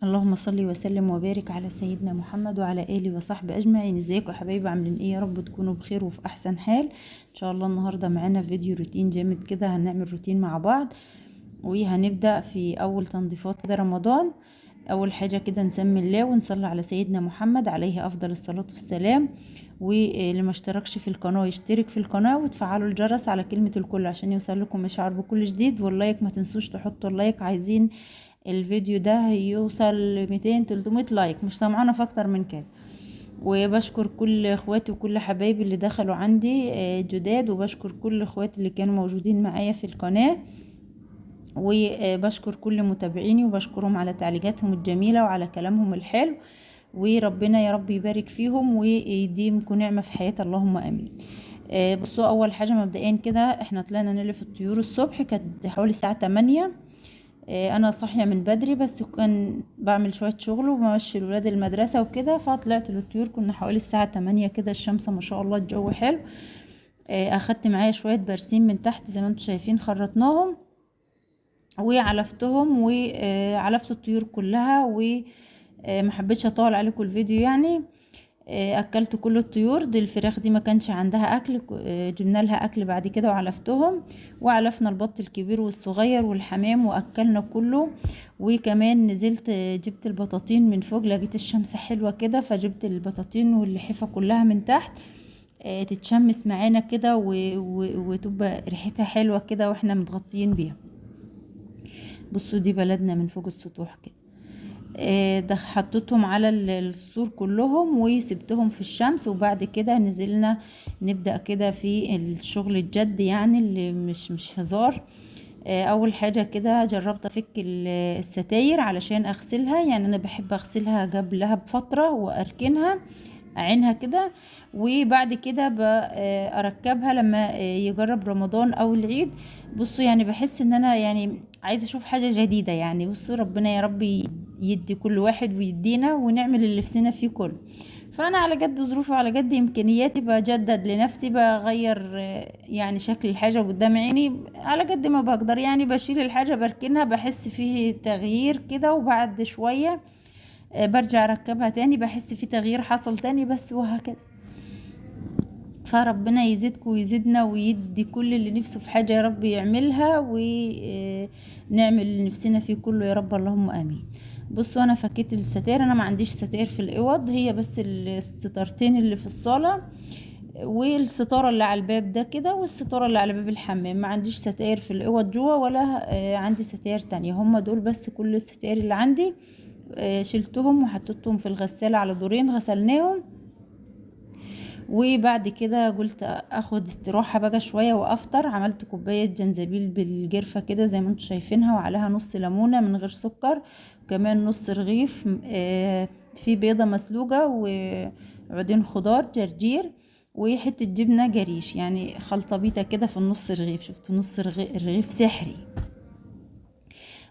اللهم صل وسلم وبارك على سيدنا محمد وعلى اله وصحبه اجمعين. ازيكم يا حبايبي؟ عاملين ايه؟ يا رب تكونوا بخير وفي احسن حال ان شاء الله. النهارده معانا فيديو روتين جامد كده، هنعمل روتين مع بعض وهنبدا في اول تنظيفات كده رمضان. اول حاجة كده نسمي الله ونصلي على سيدنا محمد عليه افضل الصلاة والسلام. واللي ما اشتركش في القناة يشترك في القناة وتفعلوا الجرس على كلمة الكل عشان يوصل لكم اشعار بكل جديد. وال like ما تنسوش تحطوا ال like، عايزين الفيديو ده يوصل 200 300 like، مش طمعانه في اكتر من كده. وبشكر كل اخواتي وكل حبايبي اللي دخلوا عندي جداد، وبشكر كل اخواتي اللي كانوا موجودين معايا في القناة، وبشكر كل متابعيني وبشكرهم على تعليقاتهم الجميلة وعلى كلامهم الحلو، وربنا يا رب يبارك فيهم ويديمكم نعمه في حياتي، اللهم امين. بصوا، اول حاجة مبدئيا كده احنا طلعنا نلف الطيور الصبح، كانت حوالي الساعة 8. انا صاحية من بدري بس كان بعمل شوية شغل وبمشي الولاد المدرسة وكده، فطلعت للطيور كنا حوالي الساعة 8 كده. الشمس ما شاء الله الجو حلو. اخدت معايا شوية برسيم من تحت زي ما انتم شايفين، خرطناهم وعلفتهم وعلفت الطيور كلها، وما حبيتش اطول عليكم الفيديو يعني. اكلت كل الطيور دي. الفراخ دي ما كانش عندها اكل، جبنا لها اكل بعد كده وعلفتهم، وعلفنا البط الكبير والصغير والحمام واكلنا كله. وكمان نزلت جبت البطاطين من فوق، لقيت الشمس حلوة كده فجبت البطاطين واللحفه كلها من تحت تتشمس معانا كده وتبقى ريحتها حلوة كده واحنا متغطيين بيها. بصوا دي بلدنا من فوق السطوح كده. ده حطيتهم على السور كلهم وسبتهم في الشمس، وبعد كده نزلنا نبدأ كده في الشغل الجد يعني اللي مش هزار. اول حاجة كده جربت افك الستاير علشان اغسلها، يعني انا بحب اغسلها قبلها بفترة واركنها اعينها كده، وبعد كده اركبها لما يجرب رمضان او العيد. بصوا يعني بحس ان انا يعني عايزه اشوف حاجة جديدة يعني. بصوا ربنا يا رب يدي كل واحد ويدينا ونعمل اللي نفسنا فيه كله. فانا على قد ظروفي وعلى قد امكانياتي بجدد لنفسي، بغير يعني شكل الحاجة قدام عيني على قد ما بقدر، يعني بشيل الحاجة بركنها بحس فيه تغيير كده، وبعد شوية برجع اركبها تاني بحس في تغيير حصل تاني بس، وهكذا. فربنا يزيدكم ويزيدنا ويدي كل اللي نفسه في حاجة يا رب يعملها، ونعمل اللي نفسنا فيه كله يا رب، اللهم امين. بصوا انا فكيت الستاير، انا ما عنديش ستاير في الاوض، هي بس الستارتين اللي في الصالة والستارة اللي على الباب ده كده والستارة اللي على باب الحمام. ما عنديش ستاير في الاوض جوه ولا عندي ستاير تانية، هما دول بس كل الستاير اللي عندي. شلتهم وحطيتهم في الغسالة على دورين، غسلناهم. وبعد كده قلت اخد استراحة بقى شوية وافطر. عملت كوباية جنزبيل بالجرفة كده زي ما انتم شايفينها، وعليها نص ليمونة من غير سكر، وكمان نص رغيف في بيضة مسلوقة وعودين خضار جرجير وحتة جبنة جريش، يعني خلطة بيتا كده في النص رغيف. شفتوا نص الرغيف سحري.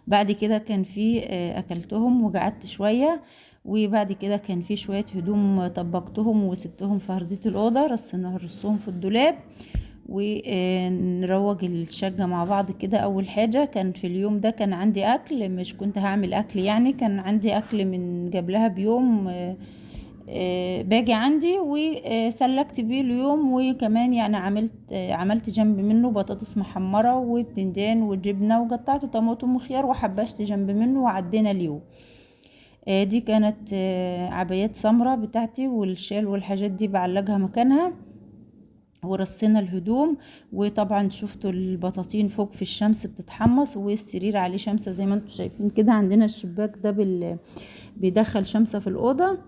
بعد كده كان في اكلتهم وقعدت شوية، وبعد كده كان في شوية هدوم طبقتهم وسبتهم في هردية الأوضة، رصهم في الدولاب، ونروج الشقة مع بعض كده. أول حاجة كان في اليوم ده كان عندي أكل، مش كنت هعمل أكل يعني، كان عندي أكل من قبلها بيوم باجي عندي وسلكت بيه اليوم. وكمان يعني عملت جنب منه بطاطس محمرة وبتنجان وجبنة، وقطعت طماطم وخيار وحبشت جنب منه، وعدينا اليوم. دي كانت عبايات سمرة بتاعتي والشال والحاجات دي بعلقها مكانها. ورصينا الهدوم، وطبعا شفتوا البطاطين فوق في الشمس بتتحمص، والسرير عليه شمسة زي ما انتم شايفين كده. عندنا الشباك ده بيدخل شمسة في الأوضة،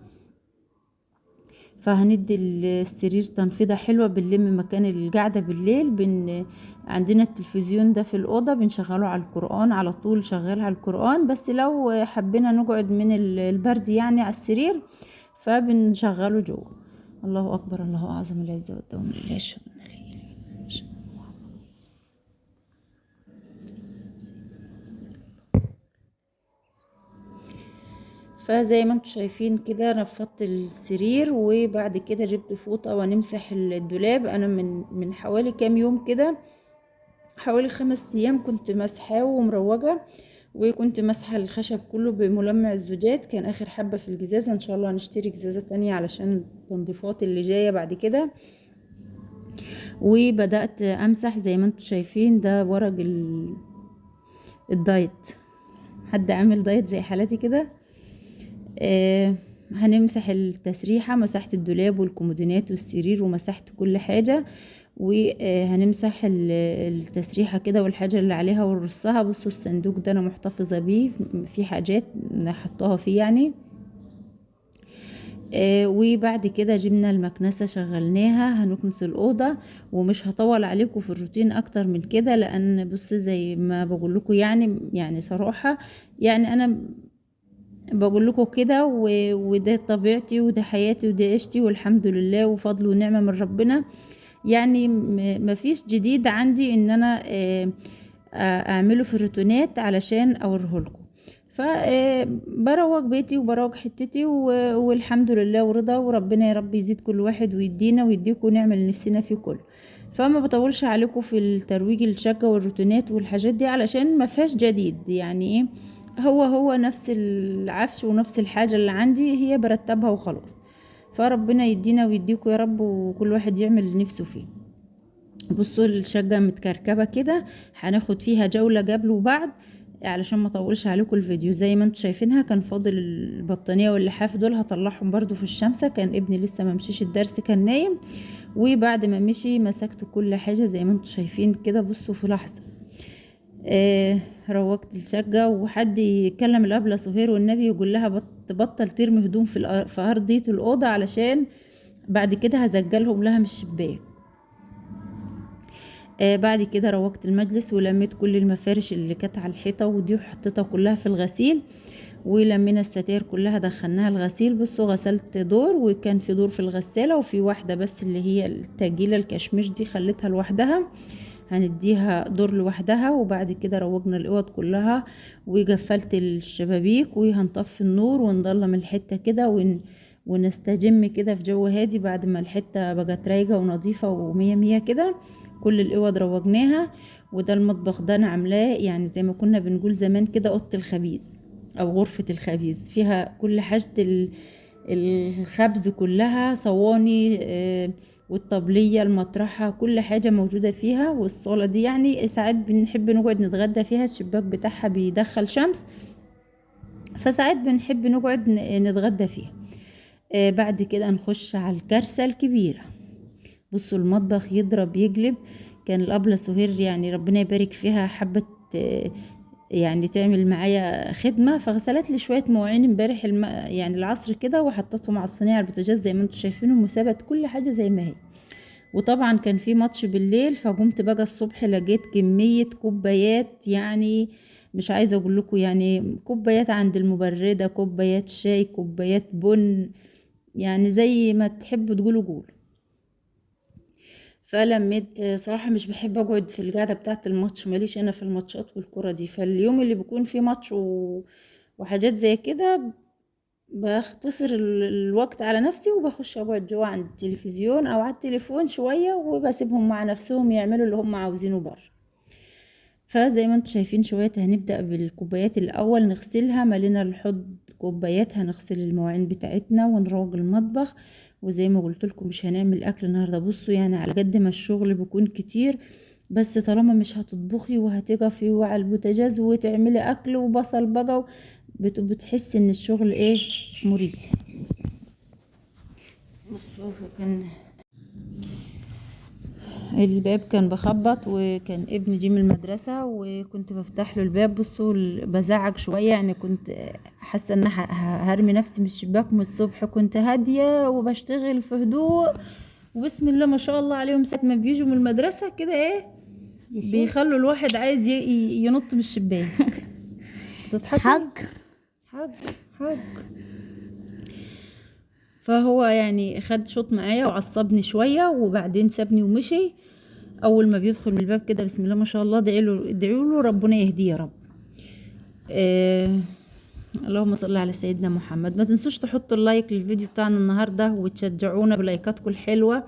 فهندي السرير تنفيضة حلوة، بنلم مكان القعدة بالليل. عندنا التلفزيون ده في الأوضة بنشغله على القرآن على طول، شغال على القرآن، بس لو حبينا نقعد من البرد يعني على السرير فبنشغله جوه. الله أكبر، الله أعظم، العزة والدوام لله، أشهد أن لا إله إلا الله، أشهد أن محمدا رسول الله. فزي ما انتم شايفين كده نفضت السرير، وبعد كده جبت فوطة ونمسح الدولاب. انا من حوالي كام يوم كده، حوالي 5 ايام كنت مسحاه ومروجه، وكنت ماسحه الخشب كله بملمع الزجاج، كان اخر حبه في الجزازه. ان شاء الله هنشتري جزازه تانية علشان التنظيفات اللي جاية بعد كده. وبدات امسح زي ما انتم شايفين، ده ورق ال diet، حد عامل diet زي حالتي كده. هنمسح التسريحة، مسحت الدولاب والكومودينات والسرير ومسحت كل حاجة، وهنمسح التسريحة كده والحاجة اللي عليها ونرصها. بصوا الصندوق ده انا محتفظة بيه، في حاجات حطاها فيه يعني. وبعد كده جبنا المكنسة شغلناها، هنكنس الأوضة. ومش هطول عليكم في الروتين أكتر من كده، لأن بص زي ما بقول لكم يعني صراحة أنا بقول لكم كده، وده طبيعتي وده حياتي وده عيشتي، والحمد لله وفضل ونعمة من ربنا. يعني مفيش جديد عندي ان انا اعمله في الروتينات علشان اوريه لكم. فبروق بيتي وبروق حتتي والحمد لله ورضا، وربنا يا رب يزيد كل واحد ويدينا ويديكم ونعمل لنفسنا فيه كله. فما بطولش عليكم في الترويج الشقة والروتينات والحاجات دي علشان ما فيهاش جديد، يعني ايه، هو نفس العفش ونفس الحاجة اللي عندي هي برتبها وخلاص. فربنا يدينا ويديكم يا رب، وكل واحد يعمل اللي نفسه فيه. بصوا الشقة متكركبة كده، هناخد فيها جولة قبل وبعد علشان ما اطولش عليكم الفيديو. زي ما انتم شايفينها كان فاضل البطانية واللحاف دول هطلعهم برضو في الشمسة، كان ابني لسه ما مشيش الدرس كان نايم، وبعد ما مشي مسكت كل حاجة زي ما انتم شايفين كده. بصوا في لحظة روقت الشقة. وحد يتكلم الأبلة سهير والنبي يقول لها تبطل ترمي هدوم في أرضية الأوضة، علشان بعد كده هزجلهم لها من الشباك. بعد كده روقت المجلس ولميت كل المفارش اللي كانت على الحيطة ودي وحطيتها كلها في الغسيل، ولمينا الستاير كلها دخلناها الغسيل. بصوا غسلت دور، وكان في دور في الغسالة، وفي واحدة بس اللي هي التجيلة الكشمش دي خليتها لوحدها، هنديها دور لوحدها. وبعد كده روجنا الاوض كلها وقفلت الشبابيك، وهنطفي النور ونضلم الحتة كده ونستجم كده في جو هادي بعد ما الحتة بقت رايقة ونظيفة ومية مية كده. كل الاوض روجناها. وده المطبخ ده انا عاملاه يعني زي ما كنا بنقول زمان كده اوضة الخبيز او غرفة الخبيز، فيها كل حاجة الخبز كلها، صواني والطبلية، المطرحة، كل حاجة موجودة فيها. والصالة دي يعني ساعات بنحب نقعد نتغدى فيها، الشباك بتاعها بيدخل شمس، فساعات بنحب نقعد نتغدى فيها. بعد كده نخش على الكارثة الكبيرة. بصوا المطبخ يضرب يقلب. كان الأبلة سهير يعني ربنا يبارك فيها حبت يعني تعمل معايا خدمة، فغسلت لي شوية مواعين امبارح يعني العصر كده، وحطيتهم على الصينية على البوتاجاز زي ما انتم شايفينهم، وسابت كل حاجة زي ما هي. وطبعا كان في ماتش بالليل، فقمت بقى الصبح لقيت كمية كوبايات، يعني مش عايزة اقول لكم، يعني كوبايات عند المبردة، كوبايات شاي، كوبايات بن، يعني زي ما تحبوا تقولوا قولوا. فلميت صراحة مش بحب اقعد في القعدة بتاعة الماتش، ماليش انا في الماتشات والكرة دي. فاليوم اللي بيكون فيه ماتش وحاجات زي كده بختصر الوقت على نفسي، وبخش اقعد جوه عند التلفزيون او على التليفون شوية، وبسيبهم مع نفسهم يعملوا اللي هم عاوزينه بره. فزي ما انتم شايفين شوية هنبدأ بالكوبايات الأول نغسلها، مالينا الحوض كوبايات، هنغسل المواعين بتاعتنا ونروج المطبخ. وزي ما قلت لكم مش هنعمل أكل النهاردة. بصوا يعني على قد ما الشغل بيكون كتير، بس طالما مش هتطبخي وهتقفي وعلى البوتاجاز وتعملي أكل وبصل بقى، بتحسي إن الشغل إيه مريح. بصوا كان الباب كان بخبط، وكان ابني جه من المدرسة وكنت بفتح له الباب. بصوا بزعق شوية، يعني كنت حاسة ان هرمي نفسي من الشباك من الصبح. كنت هادية وبشتغل في هدوء، وبسم الله ما شاء الله عليهم ساعة ما بيجوا من المدرسة كده ايه بيخلوا الواحد عايز ينط من الشباك. بتضحكي؟ حق حق حق. فهو يعني خد شوط معايا وعصبني شوية، وبعدين سابني ومشي. اول ما بيدخل من الباب كده بسم الله ما شاء الله ادعوا له ربنا يهديه يا رب. اللهم صل على سيدنا محمد. ما تنسوش تحطوا ال like للفيديو بتاعنا النهارده، وتشجعونا بلايكاتكم الحلوة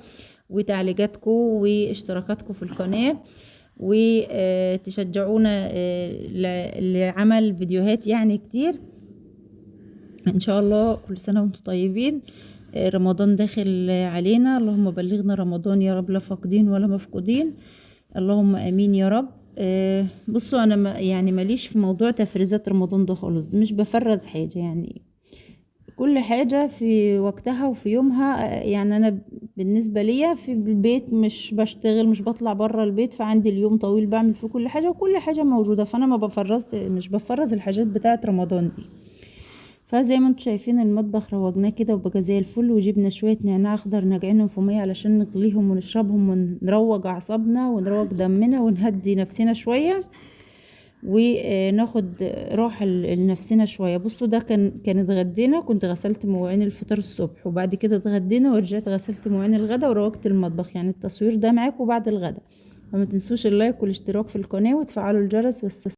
وتعليقاتكم واشتراكاتكم في القناة. وتشجعونا لعمل فيديوهات يعني كتير ان شاء الله. كل سنة وانتم طيبين. رمضان داخل علينا، اللهم بلغنا رمضان يا رب، لا فاقدين ولا مفقودين، اللهم امين يا رب. بصوا انا ما يعني ماليش في موضوع تفريزات رمضان ده خالص، مش بفرز حاجة، يعني كل حاجة في وقتها وفي يومها. يعني انا بالنسبة ليا في البيت مش بشتغل، مش بطلع برا البيت، فعندي اليوم طويل بعمل فيه كل حاجة وكل حاجة موجودة، فانا ما بفرز، مش بفرز الحاجات بتاعه رمضان دي. فزي ما انتم شايفين المطبخ روجناه كده وبقى زي الفل، وجبنا شوية نعناع اخضر نقعينهم في مية علشان نغليهم ونشربهم ونروج اعصابنا ونروج دمنا ونهدي نفسنا شوية وناخد راحة لنفسنا شوية. بصوا ده كان اتغدينا، كنت غسلت مواعين الفطار الصبح، وبعد كده اتغدينا ورجعت غسلت مواعين الغدا وروجت المطبخ، يعني التصوير ده معاكم بعد الغدا. فما تنسوش اللايك والاشتراك في القناة وتفعلوا الجرس. والسلام.